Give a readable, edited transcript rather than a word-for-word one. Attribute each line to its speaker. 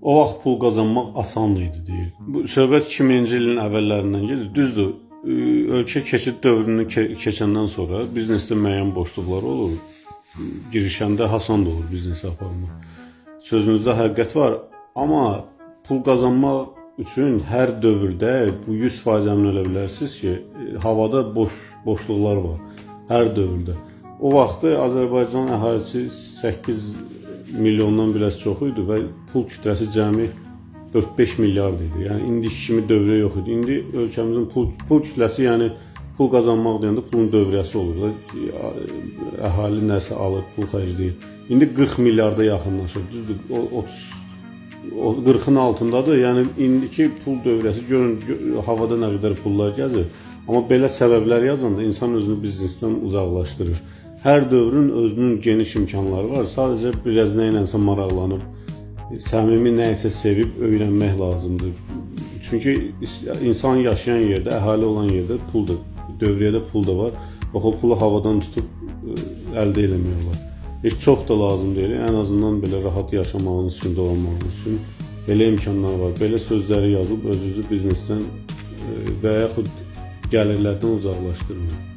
Speaker 1: O vaxt pul qazanmaq asan idi deyir. Bu söhbət 2000-ci ilin əvvəllərindən gedir. Düzdür, ölkə keçid dövrünü keçəndən sonra biznesdə müəyyən boşluqlar olur. Girişəndə asan da olur biznesi aparmaq. Sözünüzdə həqiqət var, amma pul qazanmaq üçün hər dövrdə bu 100% əmin ola bilərsiniz ki, havada boşluqlar var hər dövrdə. O vaxtı Azərbaycan əhalisi 8 milyondan biraz çox idi və pul kütləsi cəmi 4-5 milyard idi. Yəni indiki kimi dövrə yox idi. İndi ölkəmizin pul kütləsi, yəni pul qazanmaq deyəndə pulun dövrəsi olur da, əhali nəsə alır, pul xərcləyir. İndi 40 milyarda yaxınlaşır. Düzdür, o 40-ın altındadır. Yəni indiki pul dövrəsi, görün havada nə qədər pullar gəzir. Amma belə səbəblər yazanda insan özünü biznesdən uzaqlaşdırır. Hər dövrün özünün geniş imkanları var. Sadəcə biraz nə ilənsə maraqlanıb, səmimi nə isə sevib öyrənmək lazımdır. Çünki insan yaşayan yerdə, əhali olan yerdə pul da, dövriyyədə pul da var. Bax, o pulu havadan tutub əldə eləmək olar. Heç çox da lazım deyil. Ən azından belə rahat yaşamağınız üçün, dolanmağınız üçün belə imkanlar var. Belə sözləri yazıb özünüzü biznesdən və yaxud gəlirlərdən uzaqlaşdırmayın.